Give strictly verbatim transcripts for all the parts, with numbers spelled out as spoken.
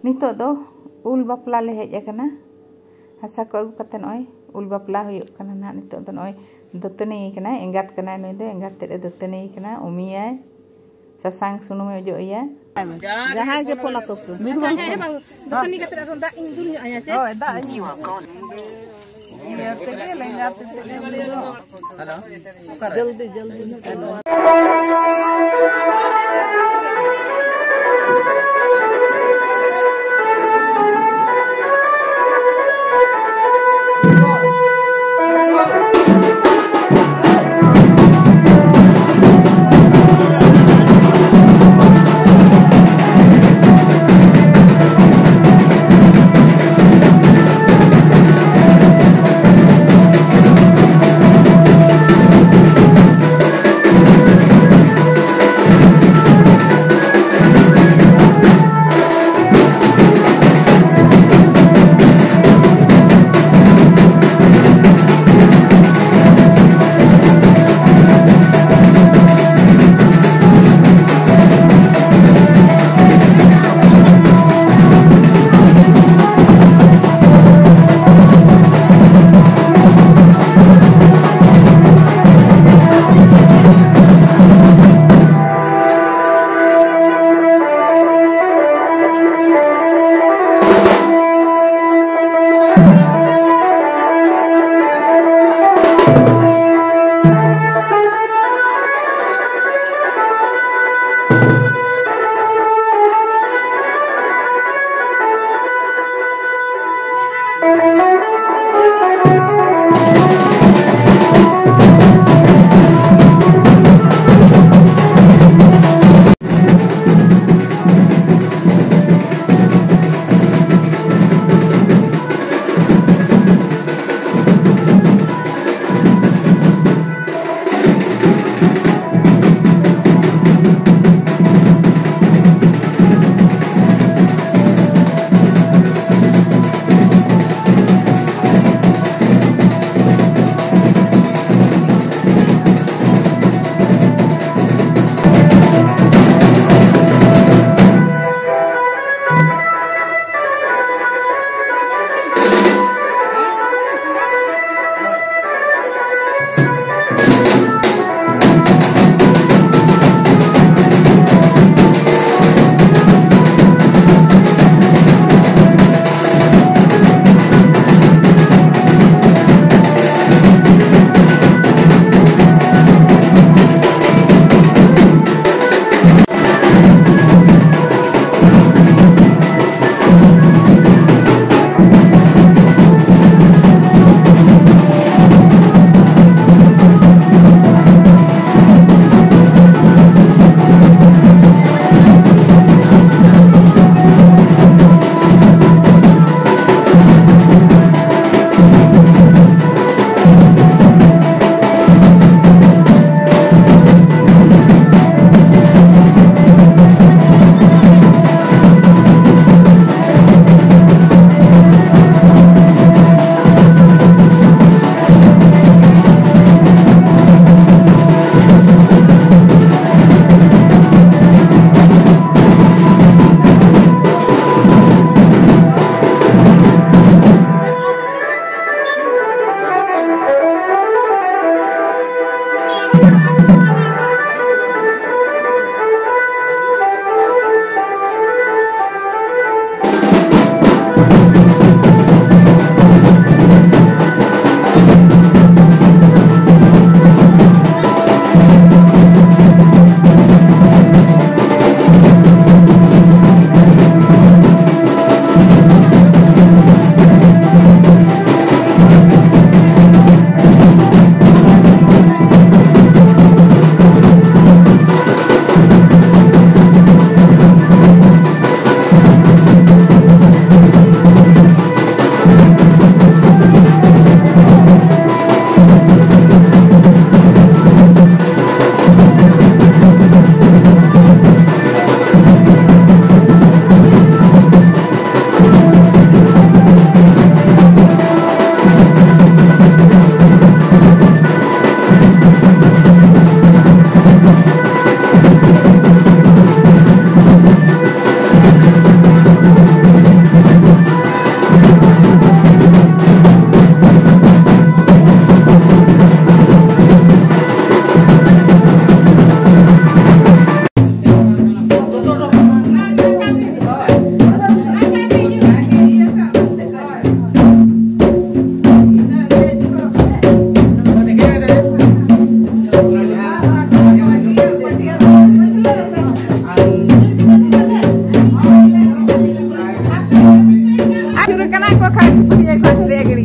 ᱱᱤᱛᱚᱜ ᱫᱚ ᱩᱞ ᱵᱟᱯᱞᱟ ᱞᱮ ᱦᱮᱡ ᱟᱠᱟᱱᱟ᱾ ᱦᱟᱥᱟ ᱠᱚ ᱟᱹᱜᱩ ᱠᱟᱛᱮ ᱱᱚᱜᱼᱚᱭ ᱩᱞ ᱵᱟᱯᱞᱟ ᱦᱩᱭᱩᱜ ᱠᱟᱱᱟ ᱱᱟᱦᱟᱜ᱾ ᱱᱤᱛᱚᱜ ᱫᱚ ᱱᱚᱜᱼᱚᱭ ᱫᱟᱹᱛᱟᱹᱱᱤ ᱠᱟᱱᱟᱭ, ᱮᱸᱜᱟᱛ ᱠᱟᱱᱟᱭ ᱱᱩᱭ ᱫᱚ, ᱮᱸᱜᱟᱛ ᱛᱮᱫ ᱮ ᱫᱟᱹᱛᱟᱹᱱᱤ ᱠᱟᱱᱟ, ᱩᱢᱤᱭᱟᱭ, ᱥᱟᱥᱟᱝ ᱥᱩᱱᱩᱢᱮ ᱚᱡᱚᱜ ᱮᱭᱟ᱾ ᱡᱟᱦᱟᱸᱭ ᱜᱮ ᱯᱚᱞᱟ ᱠᱚ ᱠᱚ᱾ ᱟᱪᱪᱷᱟ, ᱦᱮᱸ, ᱦᱮᱸ, ᱵᱟᱝ, ᱫᱟᱹᱛᱟᱹᱱᱤ ᱠᱟᱛᱮ ᱟᱨᱦᱚᱸ ᱫᱟᱜ ᱤᱧ ᱫᱩᱞ ᱧᱚᱜ ᱟᱭᱟ ᱥᱮ? ᱦᱳᱭ, ᱫᱟᱜ ᱤᱧ ᱤᱭᱟᱹ ᱛᱮᱜᱮ ᱞᱮᱸᱜᱟ ᱛᱤ ᱛᱮᱜᱮ ᱡᱚᱞᱫᱤ, ᱡᱚᱞᱫᱤ᱾ ᱠᱚ ᱠᱷᱟᱱ ᱯᱩᱛᱷᱤ ᱠᱚ ᱴᱷᱮᱨᱮ ᱜᱤᱲᱤ᱾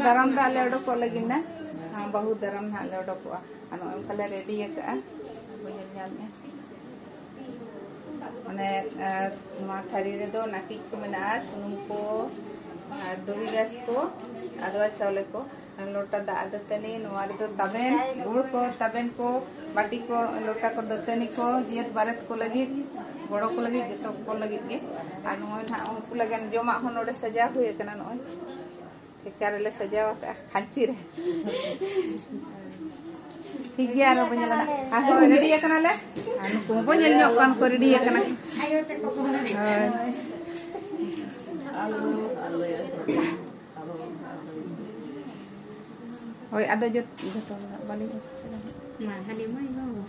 ᱫᱟᱨᱟᱢ ᱫᱚ ᱟᱞᱮ ᱚᱰᱚᱠᱚᱜ ᱞᱟᱹᱜᱤᱫ ᱱᱟ᱾ ᱦᱮᱸ, ᱵᱟᱹᱦᱩ ᱫᱟᱨᱟᱢ ᱱᱟᱦᱟᱜ ᱞᱮ ᱚᱰᱚᱠᱚᱜᱼᱟ᱾ ᱟᱨ ᱱᱚᱜᱼᱚᱭ ᱚᱱᱠᱟ ᱞᱮ ᱨᱮᱰᱤ ᱟᱠᱟᱜᱼᱟ᱾ ᱵᱚᱱ ᱧᱮᱞ ᱧᱟᱢᱮᱜᱼᱟ᱾ ᱚᱱᱮ, ᱮ, ᱱᱚᱣᱟ ᱛᱷᱟᱹᱨᱤ ᱨᱮᱫᱚ ᱱᱟᱹᱠᱤᱡ ᱠᱚ ᱢᱮᱱᱟᱜᱼᱟ, ᱥᱩᱱᱩᱢ ᱠᱚ, ᱟᱨ ᱫᱩᱲᱤ ᱜᱷᱟᱥ ᱠᱚ, ᱟᱫᱽᱣᱟ ᱪᱟᱣᱞᱮ ᱠᱚ, ᱟᱨ ᱞᱚᱴᱟ ᱫᱟᱜ ᱫᱟᱹᱛᱟᱹᱱᱤ, ᱱᱚᱣᱟ ᱨᱮᱫᱚ ᱛᱟᱵᱮᱱ, ᱜᱩᱲ ᱠᱚ, ᱛᱟᱵᱮᱱ ᱠᱚ, ᱵᱟᱹᱴᱤ ᱠᱚ, ᱞᱚᱴᱟ ᱠᱚ, ᱫᱟᱹᱛᱟᱹᱱᱤ ᱠᱚ, ᱡᱤᱭᱟᱹᱛ ᱵᱟᱨᱮᱛ ᱠᱚ ᱞᱟᱹᱜᱤᱫ, ᱜᱚᱲᱚ ᱠᱚ ᱞᱟᱹᱜᱤᱫ, ᱡᱚᱛᱚ ᱠᱚ ᱞᱟᱹᱜᱤᱫ ᱜᱮ᱾ ᱟᱨ ᱱᱚᱜᱼᱚᱭ ᱱᱟᱦᱟᱜ ᱩᱱᱠᱩ ᱞᱟᱹᱜᱤᱫ ᱡᱚᱢᱟᱜ ᱦᱚᱸ ᱱᱚᱰᱮ ᱥᱟᱡᱟᱣ ᱦᱩᱭ ᱟᱠᱟᱱᱟ᱾ ᱱᱚᱜᱼᱚᱭ ᱴᱷᱮᱠᱟ ᱨᱮᱞᱮ ᱥᱟᱡᱟᱣ ᱟᱠᱟᱫᱼᱟ, ᱠᱷᱟᱧᱪᱤ ᱨᱮ᱾ ᱴᱷᱤᱠ ᱜᱮᱭᱟ, ᱟᱨᱚ ᱵᱚᱱ ᱧᱮᱞᱟ ᱱᱟᱜ᱾ ᱟᱨᱦᱚᱸ ᱨᱮᱰᱤ ᱟᱠᱟᱱᱟᱞᱮ᱾ ᱟᱨ ᱱᱩᱠᱩ ᱦᱚᱸᱵᱚᱱ ᱧᱮᱞ ᱧᱚᱜ ᱠᱚᱣᱟ, ᱱᱩᱠᱩ ᱨᱮᱰᱤ ᱟᱠᱟᱱᱟ᱾ ᱦᱳᱭ᱾ ᱦᱳᱭ, ᱟᱫᱚ ᱡᱚᱛ-, ᱡᱚᱛᱚ ᱦᱚᱲ ᱵᱟᱹᱞᱤᱧ ᱢᱟ, ᱦᱟᱹᱱᱤ ᱢᱟᱹᱭ ᱵᱟᱹᱵᱩ᱾